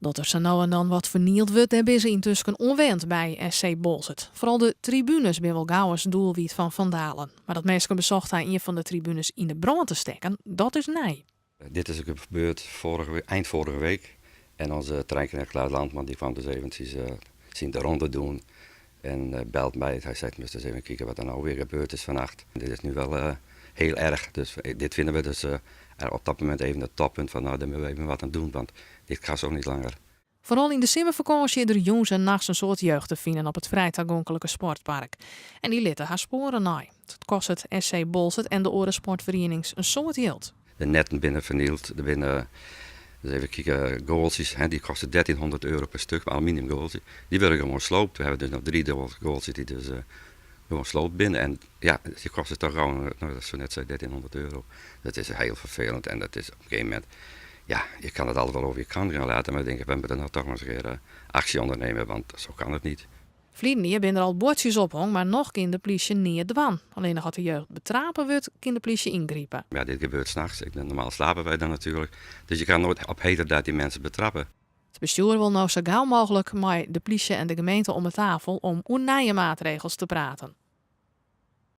Dat der sa no en dan wat fernield wurdt, dêr binne se yntusken oan wend by SC Boalsert. Foaral de tribunes binne wol gauris doelwyt fan fandalen. Mar dat minsken besocht ha ien fan de tribunes yn de brân te stekken, dat is nij. Dit is gebeurd vorige, eind vorige week. En onze treinknecht Klaas Landman die kwam dus eventjes zien de ronde doen. En belt mij. Hij zegt, moest eens even kijken wat er nou weer gebeurd is vannacht. Dit is nu wel heel erg. Dus dit vinden we dus op dat moment even het toppunt van, nou, daar moeten we even wat aan doen. Want dit kan zo niet langer. Foaral yn de simmerfakânsje is der jûns en nachts in soad jeugd te finen op it frij tagonklike sportpark. En dy litte har spoaren nei. Dat kostet SC Boalsert en de oare sportferienings in soad jild. De netten binne fernield. Der binne, dus even kijken, goaltsjes, hè, dy koste €1300 per stuk, aluminium goaltsjes. Dy wurde gewoan sloopt. We hawwe dus noch drie goaltsjes dy't dus gewoan sloopt binne. En ja, dy koste toch gewoon, nou, zo net zei, €1300. Dat is heel vervelend en dat is op een gegeven moment, ja, je kan het altijd wel over je kant gaan laten, maar ik denk, we moeten nou toch eens een keer actie ondernemen, want zo kan het niet. Ferline jier binne der al buordsjes ophongen, mar noch kin de plysje neat dwaan. Allinnich as de jeugd betrape wurdt, kin de plysje yngripe. Ja, dit gebeurt 's nachts. Normaal slapen wij dan natuurlijk. Dus je kan nooit op heterdaad die mensen betrappen. It bestjoer wol no sa gau mooglik mei de plysje en de gemeente om 'e tafel om oer nije maatregels te praten.